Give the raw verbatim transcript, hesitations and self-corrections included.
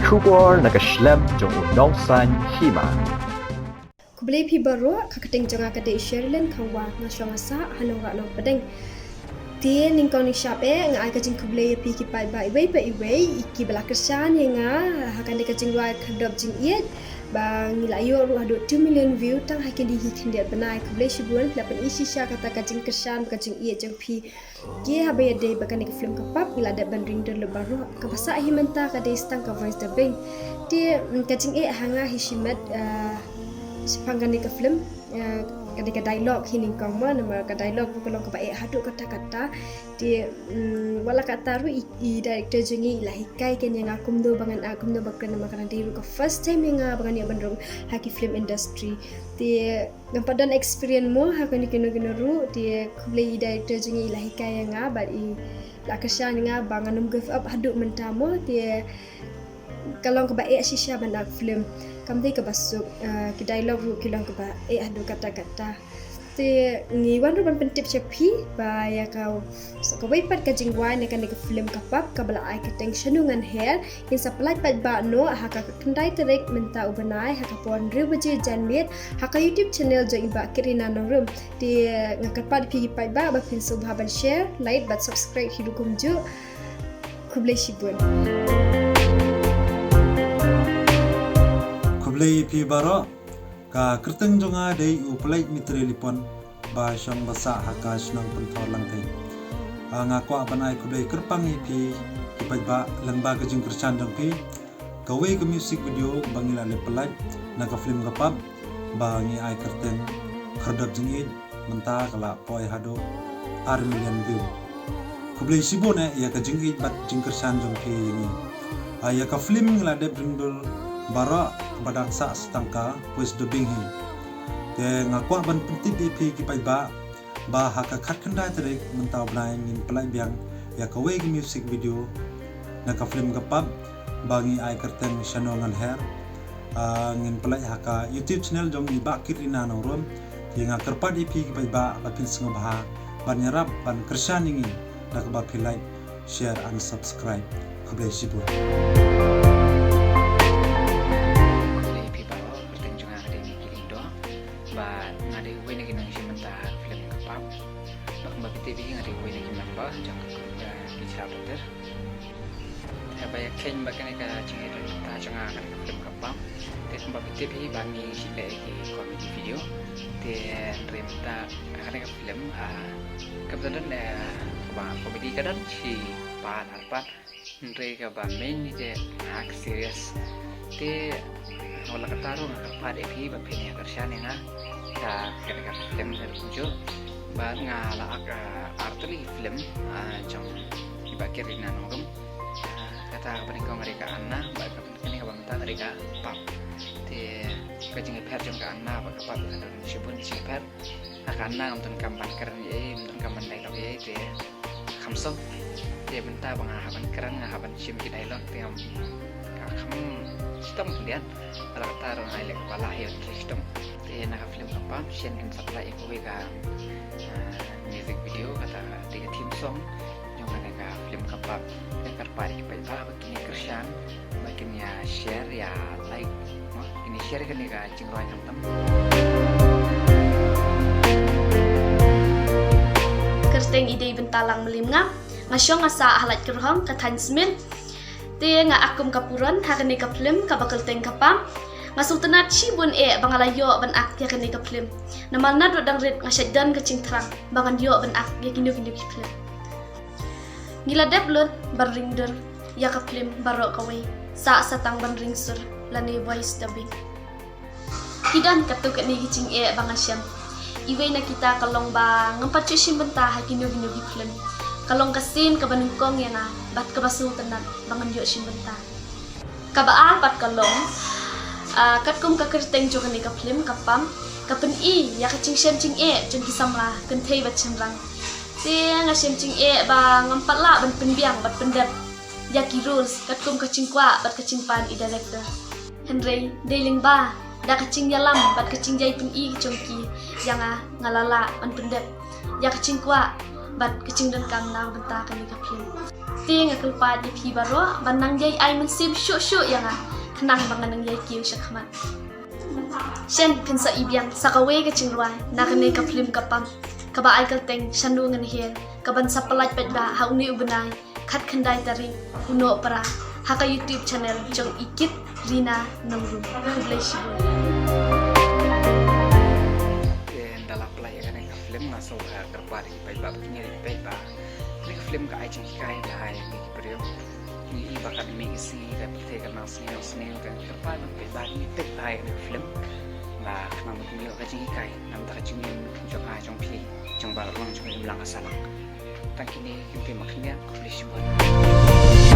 Khubor na ka shlem jong u nongsan hima. Khublei phi baroh, ka kyrteng jong nga ka dei Sherilyn Khongwa, nga shong nga sah ha Nongrah Nongpdeng. Te nyngkong nyngshap eh nga ai ka jingkhublei ïa phi ki paidbah iwei pa iwei, i ki ba la kyrshan ïa nga ha kane ka jingrwai Khyrdop Jingïeit, ba ngi la ïoh ruh haduh two million view tang ha kine ki khyndiat bnai. Khublei shibun, phi la pyni shisha kata ka jingkyrshan bad ka jingïeit jong phi. Te haba ïadei bad kane ka film Ka Pap, ngi la dep ban ring dur lut baroh. Kaba sah hi mynta ka dei tang ka voice dubbing. Te, mm, ka jingeh ha nga hi shimet, eh, shaphang kane ka film, eh, ka dei ka dialogue hi nyngkong mo, namar ka dialogue ruh ka long kaba eh haduh katta katta. Te, mm, wat la katta ruh i, i director jong ngi i la hikai keiñ ïa nga kumno ba ngan, ah, kumno ba kren, namar ka dei ruh ka first time ïa nga ba ngan ïoh ban rung ha ki film industry. Te ngam pat don experience mo ha kine kino kino ruh, te khublei i director jong ngi i la hikai ïa nga bad i la kyrshan ïa nga ba ngan ym give up haduh mynta mo, te ka long kaba eh shisha ban act film. Kam dei kaba suk, eh, ki dialogue ruh ki long kaba eh haduh katta katta. Te ngi wan ruh ban pyntip sha phi ba ïa ka, kawei pat ka jingrwai na kane ka film Ka Pap kaba la ai kyrteng Shano Ngan Her, ngin sa pynlait paidbah noh ha ka khyndai tarik mynta u bnai ha ka por hynriew baje janmiet ha ka YouTube channel jong i Bah Katrina Nongrum. Te nga kyrpad ïa phi ki paidbah ba phin sngewbha ban share, like bad subscribe hi ruh kumjuh. Khublei shibun. Khublei ïa phi baroh. Ka kyrteng jong nga dei u Pynlait Myntri Lipon, ba shong ba sah ha ka shnong Pynthor Langthei. Ah, nga kwah ban ai khublei kyrpang ïa phi ki paidbah lyngba ka jingkyrshan jong phi. Kawei ka music video ba ngi la leit pynlait na ka film Ka Pap ba ngi ai kyrteng Khyrdop Jingïeit, mynta ka la poi haduh ar million view. Khublei shibun eh ïa ka jingïeit bad jingkyrshan jong phi ïa ngi. Ah, ïa ka film ngi la dep ring dur baroh kaba dang sah sa tang ka voice dubbing hi. Te nga kwah ban pyntip ïa phi ki paidbah ba ha ka khatkhyndai tarik mynta u bnai ngin pynlait biang ïa kawei ka music video na ka film Ka Pap ba ngi ai kyrteng Shano Ngan Her. Ah, ngin pynlait ha ka YouTube channel jong i Bah Katrina Nongrum. Te nga kyrpad ïa phi ki paidbah ba phin sngewbha ban ïarap ban kyrshan ïa ngi da kaba phi like, share and subscribe. Khublei shibun. Khublei ïa phi baroh, kyrteng jong nga ka dei Nicky Lyngdoh. Ba nga dei uwei na ki nongshim bynta ha film Ka Pap. Ba kumba phi tip hi nga dei uwei na ki member jong ka, eh, ki Jrap Bater. Te ba ïakheiñ bad kane ka jingïadon bynta jong nga ha kane ka film Ka Pap. Te kumba phi tip hi ba ngi shu leh ïa ki comedy video. Te hynrei mynta ha kane ka film, ah, kam don, eh, kaba comedy, ka don shi pat ar pat. Hynrei kaba main hi te, ah, ka serious. Te wat la katta ruh nga kyrpad ïa phi ba phin ïa kyrshan ïa nga ha kane ka film ka dei kumjuh. Bad nga la ak, ah, artylli ki film, ah, jong i Bah Katrina Nongrum. Ah, kata kaba nyngkong ka dei ka Anna, bad kane kaba mynta ka dei Ka Pap. Te ka jingïapher jong ka Anna bad Ka Pap ka don shibun jingïapher. Ha ka Anna ngam donkam ban kren ei ei, ngam donkam ban dialogue ei ei, te kham suk. Te mynta ba nga hap ban kren, nga hap ban shim ki dialogue, te ngam, ka kham shitom khyndiat. Wat la katta ruh nga ai leh kaba lah hi, shitom. Te na ka film Ka Pap shen ngin sa pynlait ïa kawei ka, ah, music video, kata ka dei ka theme song jong kane ka film Ka Pap. Te kyrpad ïa ki paidbah ba kin ïa kyrshan, ba kin ïa share, ïa like, mo, kin ïa share kane ka jingrwai khamtam. Kyrteng i dei Byntalang Mylliemngam, nga shong nga sah ha Laitkyrhong, ka thaiñ Smit. Te nga act kum ka Puron ha kane ka film kaba kyrteng Ka Pap. Nga sngewtynnat shibun eh ba nga la ïoh ban act ïa kane ka film. Namar naduh dang rit nga shait don ka jingthrang ba ngan ïoh ban act ïa kino kino ki film. Ngi la dep lut ban ring dur ïa ka film baroh kawei, sah sa tang ban ring sur lane voice dubbing. Ki don katto katne ki jingeh ba nga shem. Iwei na kita ka long ba ngam pat shu shim bynta ha kino kino ki film. Ka long ka sien kaba nyngkong ïa nga bad kaba sngewtynnat ba ngan ïoh shim bynta. Kaba ar pat ka long, ah, katkum ka kyrteng jong kane ka film Ka Pap, ka pyni ïa ka jingshem jingeh jong ki samla kynthei bad shynrang. Te nga shem jingeh ba ngam pat lah ban pynbiang bad pyndep ïa ki roles katkum ka jingkwah bad ka jingpan i director. Hynrei dei lyngba da ka jingïalam bad ka jingjia pyni jong ki ïa nga, nga la lah ban pyndep ïa ka jingkwah bad ka jingdonkam na ka bynta kane ka film. Te nga kyrpad ïa phi baroh ban nang ïai ai mynsiem shuh shuh ïa nga khnang ba ngan nang ïai kiew shakhmat. Shen phin sa i biang sa kawei ka jingrwai na kane ka film Ka Pam, kaba ai kyrteng Shano Ngan Her, kaban sa pyllait paidbah ha une u bnai khatkhyndai tarik u Nohprah ha ka YouTube channel jong i Kit Rina Nongrum. Khublei shibun. Te ynda la pynlait ïa kane ka film nga sngewbha kyrpad ïa ki paidbah ba kin ïa peit ba kane ka film ka ai jinghikai bha ïa ki briew. Ngi i ba ka dei ka sngi ka pyrthei ka nang sngew sngew, te kyrpad ba ki paidbah kin ïa peit bha ïa kane ka film ba khnang ba kin ïoh ka jinghikai, namar ka jingim jong nga jong phi jong baroh lang jong ka imlang ka sahlang. Tang kine ki ktien ma khyndiat, khublei shibun.